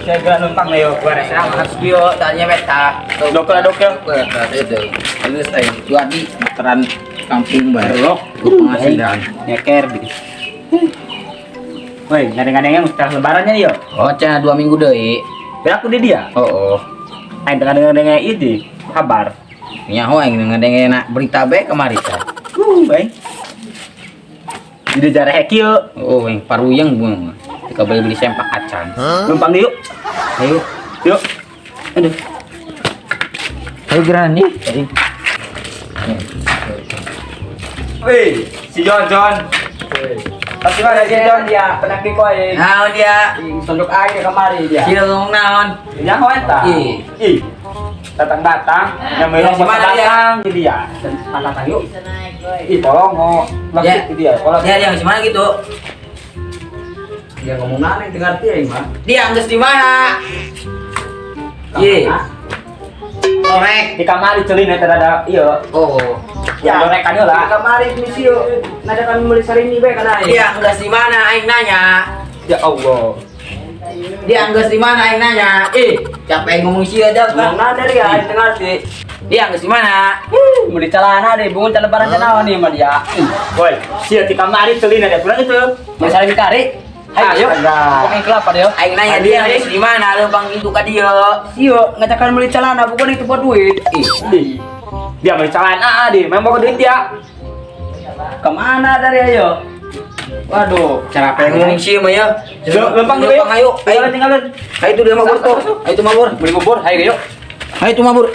Saya numpang leo, gua rasa Harus bio tanya beta. Dokel dokel. Itu. Terus itu adi veteran kampung baru. Penghasilan. Nyeker di. Woi, ngadeng-ngadengnya setelah lebarannya yo. Oh, cina 2 minggu deh. Biar aku di dia. Oh. Aing tengah dengar ini kabar. Nyaho aing ngadenge nak berita be kemari teh. Baik. Jadi jareh kieu. Oh, yang paruyang buang. Tika beli-beli sempak acan. Numpang yuk. Ayo. Yuk. Aduh. Ayo geran nih. Wih, si John John. Tapi mana si John dia? Penak di koi. Naon dia? Sondok air kemari dia. Sila ngomong naon? Nyaho eta. Ih. Ih. Datang-datang, yang Ya, merah si mana dia? datang di dia. Datang yuk. Ih, tolong mau Ya. di dia. Kalau Dia dia di mana gitu? Dia ngomong naon yang ngerti ya, mah. Dia geus di mana? Ih. Korek. Di kamar dicelin eta ada iya. Oh. Ya, gorekan heula. Di kamari misi yo. Ngadakan beli sarini bae kana aing. Dia geus di mana aing nanya? Ya Allah. Dia geus di mana aing nanya? Ih, capek ngomong sih aja, Ngomong Bang. naon dari ya aing teu ngerti. Dia geus di mana? Beli celana deh, bungun celana lebaran naon nih mah dia. Woi, sia di kamar dicelin ada pulang itu. Beli sarini kari. Ayo, Astaga. pokoknya kelapa deh. Aing nanya dia geus di mana leumpang itu ka dieu. Sio, ngajakan beli celana bukan itu buat duit. Ih, Ih. Dia beli celana ah di, memang bawa duit dia. Kemana dari ayo? Waduh, cara pengen ngomong sih mah ya. Lempang dulu Lempang ayo. Ayo Tinggalin tinggalin. Ayo itu dia mabur tuh. Ayo itu mabur. beli bubur, ayo yuk. Ayo itu mabur.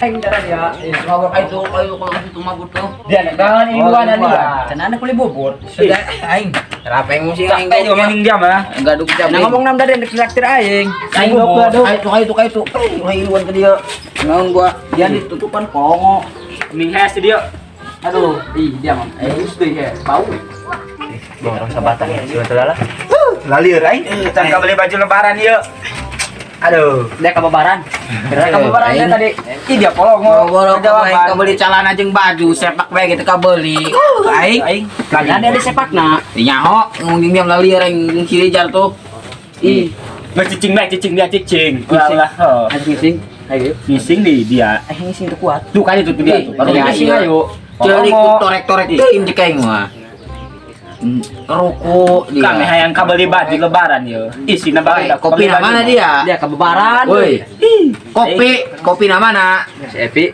Aing jalan ya. Itu mabur ayo tuh, ayo kalau itu mabur tuh. Dia nek banget ini dua dan dia. Celana beli bubur. Sudah aing. Cara pengen ngomong sih aing. Capek juga ngomongin dia mah. Enggak duk Nah ngomong nam dari traktir aing. Aing bubur. Ayo tuh, ayo tuh, ayo tuh. Ayo luan ke dia. Naon gua? Dia ditutupan pongo. Mending hes dia. Aduh, ih dia mah. Terus deh ya, bau. Borong sabatang ya, sudah lah. Lalir aing. Can beli baju lebaran ieu. Aduh. Dia kebabaran. Dia kebabaran dia tadi. Ih dia polong Boro aing kabeli celana jeung baju sepak bae gitu kabeli. Aing. Aing. Lagi ada di sepakna. Nyaho ngomong diam lalir aing kiri jar tuh. Ih, Nggak cicing bae cicing dia cicing. Cicing. Lah. Ayo ngising. Ayo. Ngising di dia. Eh ngising tuh kuat. Tuh kan itu tuh dia tuh. Baru Iya, ngising iya. ayo. Celik torek-torek teuing jeung aing mah. Ruko dia. Kami hayang kabeli baju lebaran yo. Isina Oi, bae. kopi na mana dia? Dia kebabaran. Woi. Kopi, kopi na mana? Si Epi.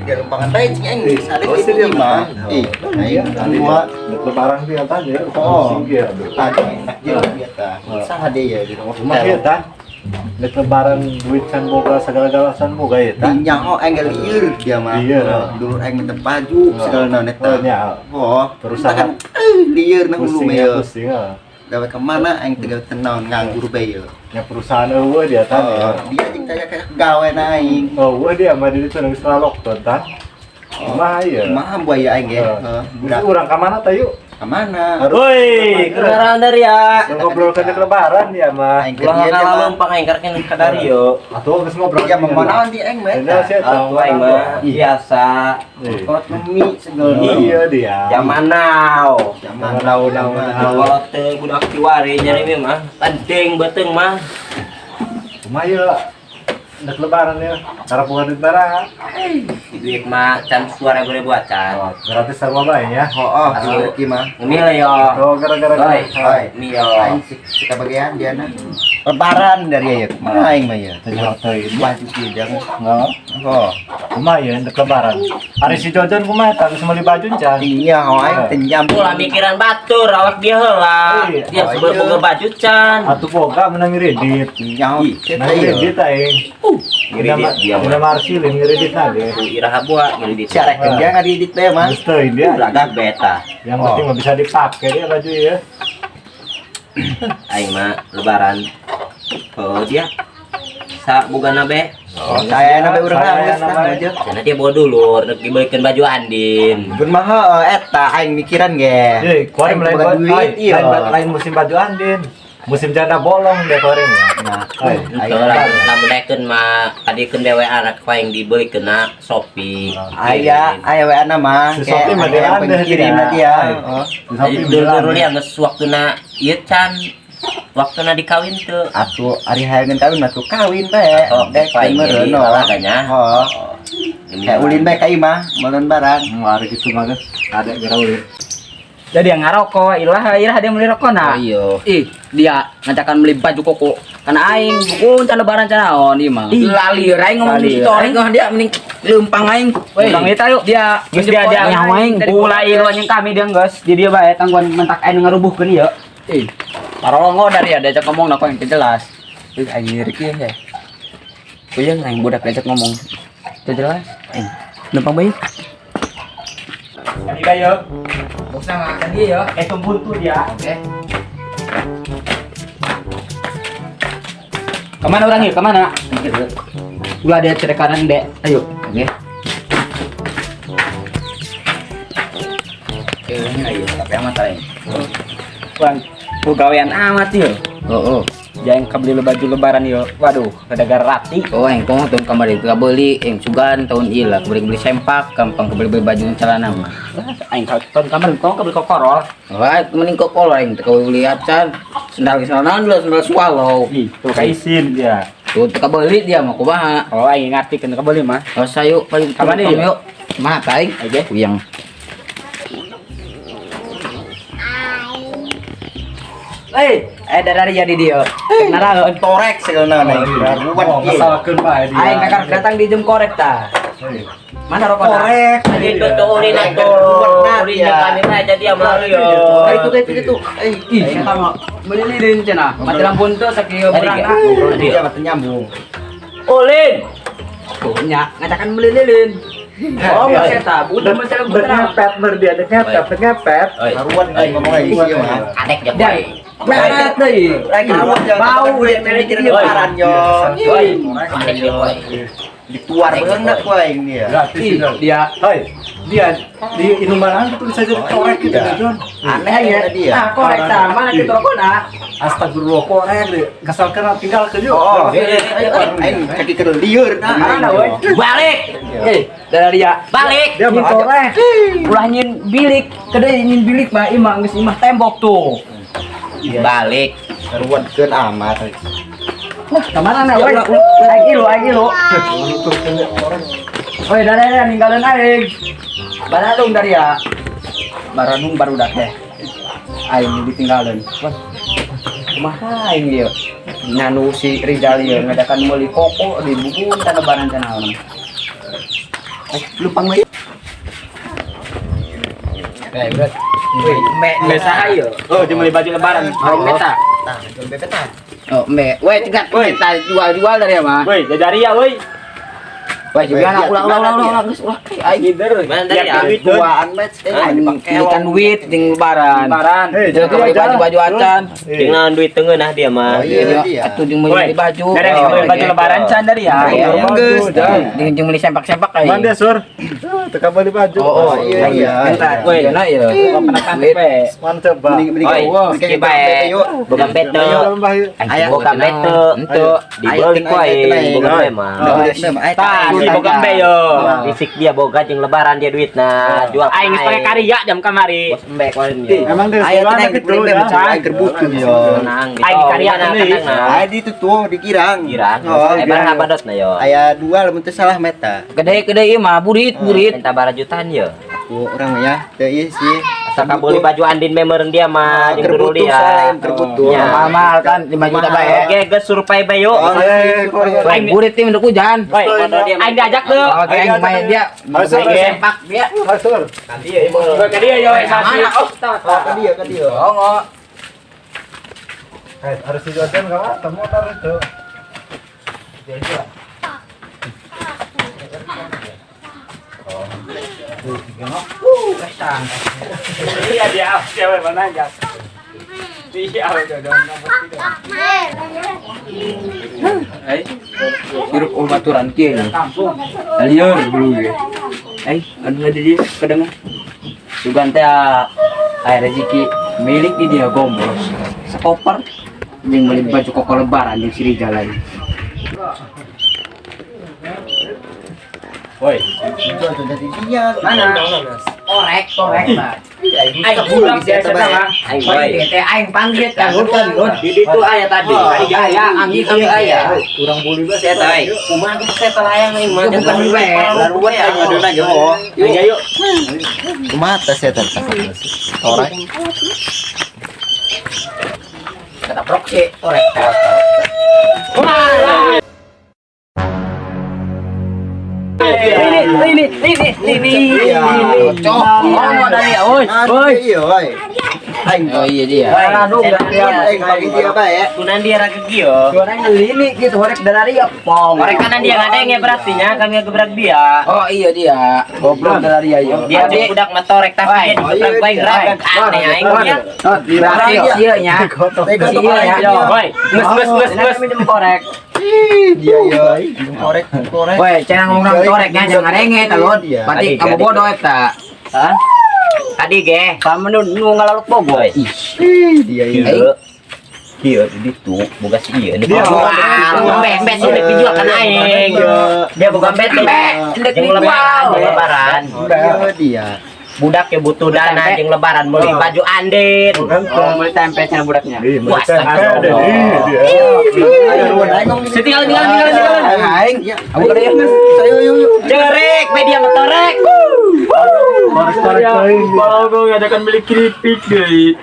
Dia lumpangan bae cing aing salib itu dia mah. Ih, aing Dua lebaran sih katanya. Oh. Singgir. Tadi enak jeung dia tah. Saha deui ya di rumah. Cuma ya tah. Dek lebaran duit can boga segala-gala can boga ya tah. Nyaho aing ge lieur dia mah. Lieur, Oh, Dulur aing minta baju segala naon eta. Oh, nya. Oh, Perusahaan. kan lieur na hulu Pusing mah ya ye. pusing ah. Gawe ka mana aing teu gawe tenaon nganggur bae ye. Ya perusahaan eueuh dia tah. Oh, dia jeung tanya ka gawe na aing. Eueuh dia mah di ditu geus lalok tah. Kumaha ieu? Kumaha buaya aing ge? Heeh, Budak budak urang ka mana tah yuk? ka mana? Woi, kenalan dari ya. Ngobrol ke dek lebaran dia mah. Aing keur ieu dia mah. Lempang aing karek ka yo. Atuh geus ngobrol. Dia mah naon di aing mah Bener eta. sih eta. Atuh aing mah biasa. Iya. Kolot mie segala. Iya dia. Zaman now. Zaman Now, now, now. Kalau teu budak kiwari nyari mie mah penting beteng mah. Kumaha ieu? Dek lebaran ya. Karena bukan duit barang. Duit mah can suara ribu acan. Oh, berarti sarua bae ya. Oh, rezeki mah. Ngemil yo. Oh, gara-gara Oi, Oi. mie yo. Aing kita bagian dia na. Lebaran dari ya kumaha aing mah ya. Tanya teuing. Baju kieu jangan. Enggak. Oh, Kumaha ya dek lebaran. Ari si Jojon kumaha tah geus meuli baju can. iya oh aing teu nyam. Ulah mikiran batur awak dia heula. Iya. Dia Oh, sebelum iya. boga baju can. Atuh boga menang ngredit. Nyaho kita Menang ya. ngredit aing. Ngredit dia Udah mah. Marsilin ngredit lagi. Ku iraha buat ngredit. Cara kerja ngadidit teh mah. Geus teuing dia. Belagak beta. Yang penting mah bisa dipakai dia baju ya. Aing mah lebaran. Oh dia. Sa bogana be Saya na bae urang geus tah aja. Karena dia bawa dulur, rek dibelikan baju Andin. Bun mah heuh eta aing mikiran ge. Eh, kuari Aing lain boga duit ieu. lain musim baju Andin. Musim janda bolong deh kuari mah. Nah, Itu lah, lamun daekeun mah kadiekeun dewe anak ku aing dibelikeun na Shopee. Aya, aya WA na mah. Si Sophie mah Kayak aya yang dilandeh pengirim dia. nanti ya. Oh. Jadi dulur dia geus waktuna ieu can waktuna dikawin teu. Atuh ari hayang kawin mah tuh kawin bae. Oh, Dek paling meureun jadi lah. olahraganya. Oh. Kayak ulin bae ka imah, meuleun barang. Hari gitu mah geus ada geura ulin. Jadi yang ngarokok, ilah ilah dia beli rokok nah. Iya. Ih, dia ngajakan beli baju koko. Karena aing buku can lebaran can naon ieu mah. Lali aing ngomong Lali, si torek mah dia mending leumpang aing. Leumpang eta yuk. Dia Geus dia dia Nyawa aing. Ulah ilu anjing kami dia geus. Di dia bae tangguan mentak aing ngarubuhkeun ieu. Ih, parolongo dari ada diajak ngomong nah kok yang teu jelas. Ih, aing lirik ieu ya. Puyeng aing budak diajak ngomong. Teu jelas. Aing numpang bae. Kami bae yo. Bosna makan dia ya. Eh buntu dia. Oke. Kemana orang yuk? Kemana? Ulah dia cere kanan dek. Ayo. Oke. Oke, ayo, tapi amat aing. Bang, pegawaian amat yo. Oh, oh. Jangan kebeli baju lebaran yo. Waduh, ada rati. Oh, aing komo tahun kamari teu beli, aing sugan tahun ieu lah, kebeli-beli sempak, gampang kebeli-beli baju celana mah. Aing tahun kemarin kau kebeli kokorol. Wah, mending kokol aing teu beli acan. Sendal sendal naon lah, sendal swallow. Ih, tuh kaisin dia. Tuh teu kabeli dia mah kumaha. Oh, aing ngerti kena kebeli mah. Oh, sayu paling Kamana ieu? yuk. Mana aing? Oke. Puyeng. Eh, dari jadi dia. Kenaraon. Torek segala naon aing. Ruwet Oh, ieu. ngesalkeun bae dia. Aing kakak datang di jam korek ta. Hei. Mana rokok? Korek. Tadi itu tuh ulin atuh. Ulin kami mah jadi dia melalui yo. Eh, itu itu itu. Eh, Ih, eta mah meuli lilin cenah. Mati lampu teu sakieu Tadi berang. ngobrol dia mah teu nyambung. Ulin. Tuh nya, ngajakan meuli lilin. Oh, Iya. geus eta, budak mah cenah Dek ngepet mer dia, dek ngepet, dek ngepet. Oi. Ruwet aing ngomong aing ieu mah. Adek jeung Dan meret deui. Aing ruwet jangan Bau duit deh, mikir meret lebaran yo. Oi. Adek jeung oi. Dituar beungeut ku aing dia. Gratis Ih, itu. dia Hei, dia di minuman itu bisa jadi torek gitu Iya. John. Aneh ya dia. Nah, korek ta, mana kita rokona? Astagfirullah korek deh. Kesalkan tinggal ke yuk. Oh, aing kaki keur lieur nah. Mana woi? Balik. Eh, dari dia. Balik. Dia mau torek. Ulah nyin bilik, kedai nyin bilik mah imah geus imah tembok tuh. Balik. Ruwetkeun amat. Wah, kemana na woi? Aing ilu, aing ilu. Woi, dari dia ninggalin aing. Baradung dari ya. Baradung barudak deh. Aing ditinggalin. Wah. Kumaha aing ieu? Nanu si Rizal ieu ngadakan meuli koko di buku tan lebaran cenah naon. Eh, lumpang mah. Eh, berat. Wih, me Nggak saha yo. Oh, dia beli baju lebaran. Oh, meta. Tah, jual bebek tah. Oh, me. Weh, cegat. Woi. Kita jual-jual dari mah. Woi, jajari ya, woi. Weh, juga Weh, ulah ulah dia ulah gimana ulah geus ulah. Aing Ngider. Mana dari ya? Duit tuh. Duaan bet aing belikan duit jeung lebaran. Lebaran. Hei, Jeung beli baju-baju acan. Dengan duit tengeunah dia mah. Oh, iya dia. Atuh jeung beli baju. Dari yang beli baju lebaran can dari ya. Iya, Geus dah. Jeung jeung beli sempak-sempak aing. Mana dia, Sur? Teka beli baju. Oh, oh, iya iya. Weh, na ieu. Duit. Mantep, Bang. Mending mending Oi, mending si bae. Boga Boga bete. Ayah. Boga bete. Ente. Dibeli ku aing boga be mah. Tah, si boga be yo. Fisik dia boga jeung lebaran dia duit nah jual. Aing geus pake karya jam kamari. Bos embe kemarin yo. Emang dia Ayah sekolah tenang gitu beli ya. baju aing keur butuh yo. Tenang gitu. Aing karya Tenang, tenang. Aya di itu tuh dikirang. Girang. Oh, Eh barang abadot na yo. Aya dua lamun teu salah meta. Gede-gede ieu mah burit burit. Minta bara jutaan yo. Tuh orang mah ya, teu ieu sih. Asa kabeli baju Andin memeureun dia mah jeung Keur dulu butuh dia. soalnya aing keur butuh. Ya. Mahal kan 5 juta bae. Oke, geus survei bae yo. Oh, Eh, korek. Weh, burit tim ndek hujan. Woi, aing diajak tuh. Oke, aing main dia. Ayo, Sur. Main sempak dia. Ayo, Sur. Gua ke dia yo, Mana? Oh, Ka dia ka dia. oh. Eh, harus dijualkan kamu, motor itu. Iya dia, cewek mana aja. Ai, hirup baturan kieu. Lieur bulu ge. Ai, anu di dieu kadengar. Sugan teh aya rezeki milik di dia gombos. Sekoper jeung meuli baju koko lebaran jeung si Rijal lain. Woi, Mana? Korek, korek mah. Aing budak biasa mah. Aing woi. Teh aing panggil kanggo kan. Di ditu aya tadi. Tadi aya angin ieu aya. Kurang buli bae Saya tahu. Kumaha geus saya telayang aing mah. Bukan we. Lalu aing ngadona ge oh. Ayo yuk. Kumaha teh saya teh? Torek. Kata proxy, korek. Ini ini ini ini. Cocok. Oh, dari ya, woi. Woi. Iya, woi. Aing. Oh iya dia. Aduh, Aing pagi dia bae. Kunan dia raga kieu. Orang ngelini gitu horek dari ya pong. Korek kanan dia ngadeng ya berarti nya kami gebrak dia. Oh iya dia. Goblok dari ya yo. Dia jeung budak motorek tapi dia digebrak bae gerak aneh aing dia. Berarti ieu nya. Ieu nya. Woi, geus geus geus geus. Minum korek. Ih, dia ya. Korek, korek. Woi, cenah ngomong toreknya jangan ngarenge talon. Berarti kamu bodoh eta. Hah? Tadi ge. Kamu nu nu ngalaluk bogo. Woi. Ih, dia ya. Kieu. Kieu di ditu boga si ieu. Dia. Bembes udah dijual kan aing. Dia boga bet. Endek Jeung lebaran, dijual. lebaran. Iya, dia. Budak ya butuh dana jeung lebaran meuli baju andin. Oh, beli tempe cenah budaknya. Wah, astagfirullah. Ayo, nuhun aing ngomong. Tinggal tinggal tinggal tinggal. Aing. Aku tadi ya. Ayo, yuk, yuk. Jerek media motorek. Kalau gue ngadakan beli keripik deh.